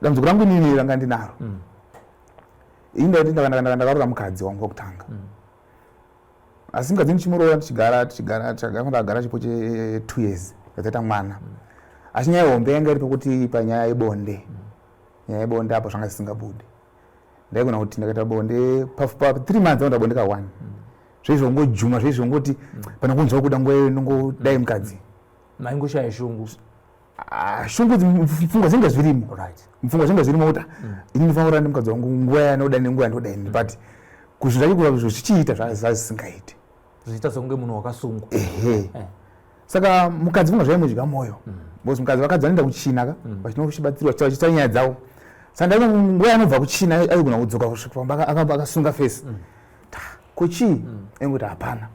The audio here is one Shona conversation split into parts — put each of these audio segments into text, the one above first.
Dambudziko rangu inini ranga ndinaro, ini ndaiti ndakaroora mukadzi wangu wekutanga, asi mukadzi ndichimuroora, tichigara tichigara tichigara, ndakagara chipo che 2 years, ndataita mwana. Asi nyaya hombe yanga iri pekuti panyaya yebonde, nyaya yebonde apo zvanga zvisingabudi. Ndaigona kuti ndakaita bonde pa 3 months, ndaita bonde ka one. Zveizvongojuma, zveizvongoti pane kunzwa kuda nguva iyoyo, ndongodai mukadzi. Maingoshaya shungu. Ah, shungu pfungwa dzinenge zvirimo. Mupfungwa zvinenge zvirimo kuti ini ndinofanira kurara nemukadzi wangu nguva yanoda nenguva yandoda ini, but kuzvinhu zvacho kuzvo zvichiita zvazisingaiti. Zvichiita sekunge munhu wakasungwa. Ehe. Saka mukadzi funga zvaimudya mwoyo, because mukadzi, vakadzi vanoenda kuchina ka, vachinochibatsirwa, vachiita nyaya dzavo. Saka ndaona nguva yanobva kuchina aigona kudzoka kusvika pamba akasunga face. Kuchii? Engoti hapana.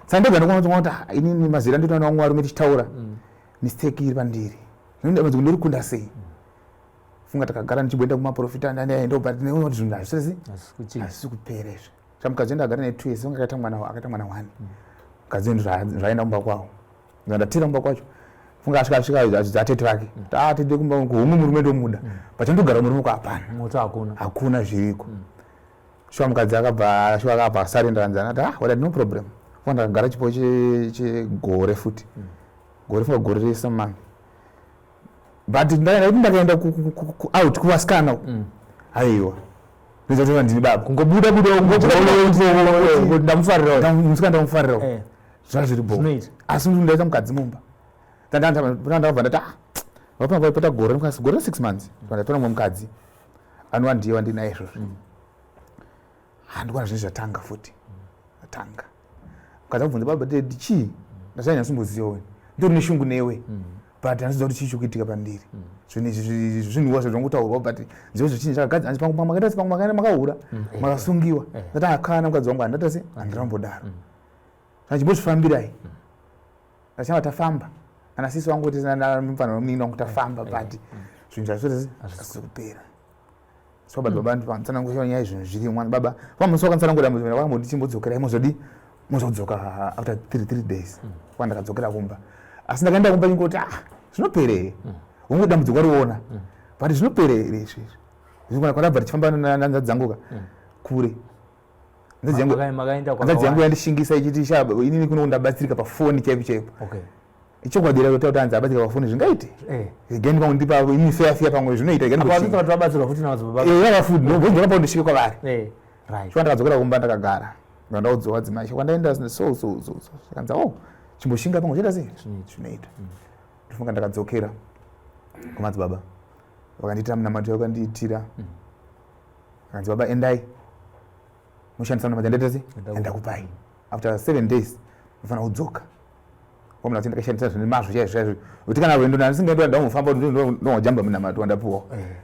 Saka ndega ndikuona kuti ah, inini mazera ndinoona vamwe varume tichitaura, mistake iri pandiri. Dambudziko ndirikunda sei? Funga takagara ndichimboenda kumaprofita, ndandaenda, but ndinoona kuti zvinhu hazvisisi Asi kuchinja. Hazvisi kupera izvi. Saka mukadzi enda agara ne 2 years, unge akaita mwana, akaita mwana one. Mukadzi uyu zvaenda kumba kwavo, ndatira kumba kwacho. Funga asvika atete vake, atete kumba kuhumwe murume ndomuda, pachandogara murume kwa hapana. Moto hakuna. Hakuna zviriko. Shuwa mukadzi akabva, shuwa akabva asarenda kanzi anati, "Ah, wala, no problem." Funga ndakagara chipo chegore futi, gore, funga gore rese mani. But ndaiti ndakaenda out kuvasikana uku, aiwa, ndizatova ndini baba. Kungobuda buda. Kungobuda. Ndamufarira. Musikana ndamufarira, zvanga zviri bo. Zvinoita. Asi ndaita mukadzi mumba, ndakabva ndati, ah, vapata gore, gore 6 months, ndatora mumwe mukadzi anova ndiye wandinaye izvozvo. Handikuona zvinhu zvatanga futi, zvatanga. Mukadzi akubvunza, "Baba dedi, chii?" Ndasanyasumboziva weni, nditori neshungu newe, but handiziva kuti chii chikuitika pandiri. Zvinhu izvi zvinhuwa zvazvangotaurwa, but nzivo zvichinji zvakagadzira. Hanzi pamwe makaita se pamwe makaenda makahura, makasungiwa. Ndati akana mukadzi wangu, handata se handirambodaro. Saka chimbozvifambirai. Ndachava tafamba ana sisi wangu kuti mufana wemunin'ina wangu tafamba, but zvinhu zvazvose hazvisi kupera. So baba, baba nditsanangura nyaya, zvinhu zviri mwana baba vamusi wakanditsanangura, vakamboti chimbodzokerai, mozodi mozodzoka after 3 days. Kwa ndakadzokera kumba, asi ndakaenda kumba ingoti, ah, zvinopera here? Hungu dambudziko wariona, but zvinopera here izvi? Izvi kwadabva tichifamba nanzadzi dzangu ka kure. Hanzvadzi yangu Makaenda hanzvadzi yangu kwakawanda. Yandishingisa ichiti, "Sha, inini kuno ndabatsirika pafoni chaipo chaipo." Ichokwadi here kuti hanzi abatsirika pafoni zvingaite? Again pamwe ndipa ini feya feya, pamwe zvinoita again. Apa vatoti vabatsirwa futi navadzibaba. Yava futi ndobvunza pa ndisvike kwavari. Right. Shuwa ndakadzokera kumba, ndakagara, ndaudzwa dzimai kwandaenda so so so so. Kanzi, "Oh, chimboshinga, pamwe zvoita sei." Zvinoita. Zvinoita. Ndifunga ndakadzokera kumadzibaba, vakandiitira munamato, vakandiitira. Akanzi, "Baba, endai mushandisa munamato yandaita sei." "Endakupai after 7 days unofanira kudzoka." Kwamuna kuti ndakashandisa zvine mazvo chaizvo chaizvo, kuti kana rwendo ndandisingaendi, ndangofamba, ndongojamba munamato wandapuwa.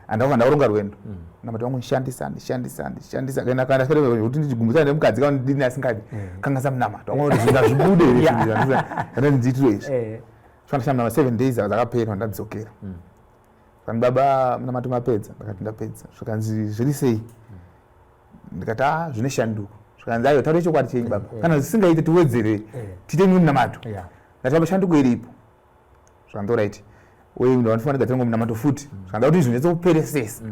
Andakabva ndaronga rwendo, munamato wangu ndishandisa, ndishandisa, ndishandisa, kana kuti ndichigumbusana nemukadzi kana ndini asingadi kanganisa munamato wangu, kuti zvinhu ngazvibude kana ndiitire izvi. Shandisa munamato, 7 days dzakapera, ndadzokera. Kani, "Baba, munamato mapedza?" Ndakati, "Ndapedza." Zvikanzi, "Zviri sei?" Ndikati, "A, zvine shanduko." Zvikanzi, "Aiwa, taura chokwadi chenyu baba, kana zvisingaiti tiwedzere, tiite mimwe munamato." Ndati, "Baba, shanduko iripo." Zvikanzi, "Alright, uye ndinofanira kugadzira munamato futi." Zvikanzi, "Kuti izvi nyatsokuperesesa,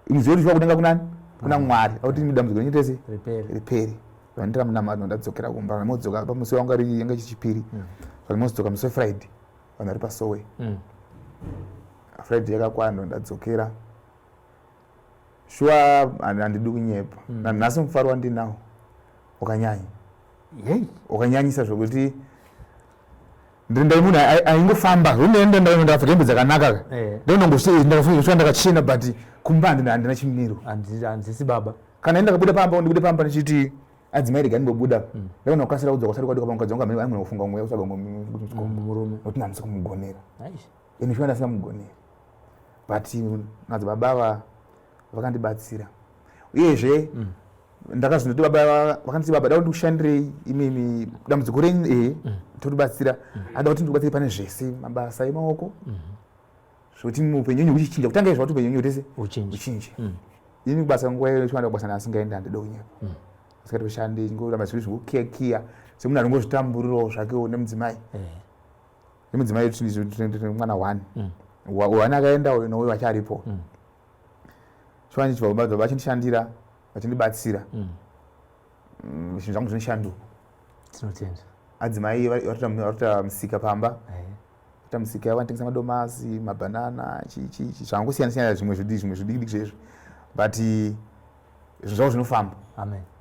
muzive kuti zviva kudenga kunani, kuna Mwari, akuti dambudziko renyu tese Ripere. ripere." Vandira munamato, ndadzokera kumba. Modzoka pamusi wanga ri yanga chichipiri, mozodzoka musi weFriday, vanhu vari pasowe. Friday yakakwana, ndadzokera. Shuwa handidi kunyepa, nanhasi mufaro wandinawo wakanyanya. Wakanyanyisa zvokuti ndai munhu aingofamba, ndakapfeka hembe dzakanaka ka. Ndinongosvika ndakachena, but kumba handina chimiro. Handisi baba. Kana ndakabuda pamba, ndibude pamba ndichiti, "Adzimai, rega ndimbobuda," ndaona kukasira kudzoka kusati kwaduka. Pamukadzi wangu amene kufunga umwe kutsvaga murume. Nokuti handisi kumugonera. Aish. Ini shuwa ndasingamugoneri, but madzibaba ava vakandibatsira. Uyezve ndakazondoti baba vakanditi, "Baba, da kuti ndikushandirei imimi dambudziko renyu, ehe, totibatsira." Ada kuti ndikubatsire pane zvese, mabasa emaoko, zvokuti muupenyu wenyu huchichinja. Kutanga izvo kuti upenyu wenyu tese Uchinje. uchinje. Ini kubasa nguva iyo chiwanda kubasa ndasingaendi, handidi kunyepa, asikatoshandi, ngoramba zviri zvokukiyakiya semunhu anongozvitamburirawo zvakewo nemudzimai. Nemudzimai tine mwana one. One akaenda, uyu nouyu vacharipo. Chiva ndichibva kumadzibaba vachindishandira, vachindibatsira. Zvinhu zvangu zvinoshanduka. Tinotenda. Adzimai varikuita musika pamba, kuita musika yavo, vanotengesa madomasi, mabhanana, chichichi, zvangosiyana siyana, zvimwe zvidiki, zvimwe zvidiki diki zvezvo, but zvinhu zvavo zvinofamba. Amen.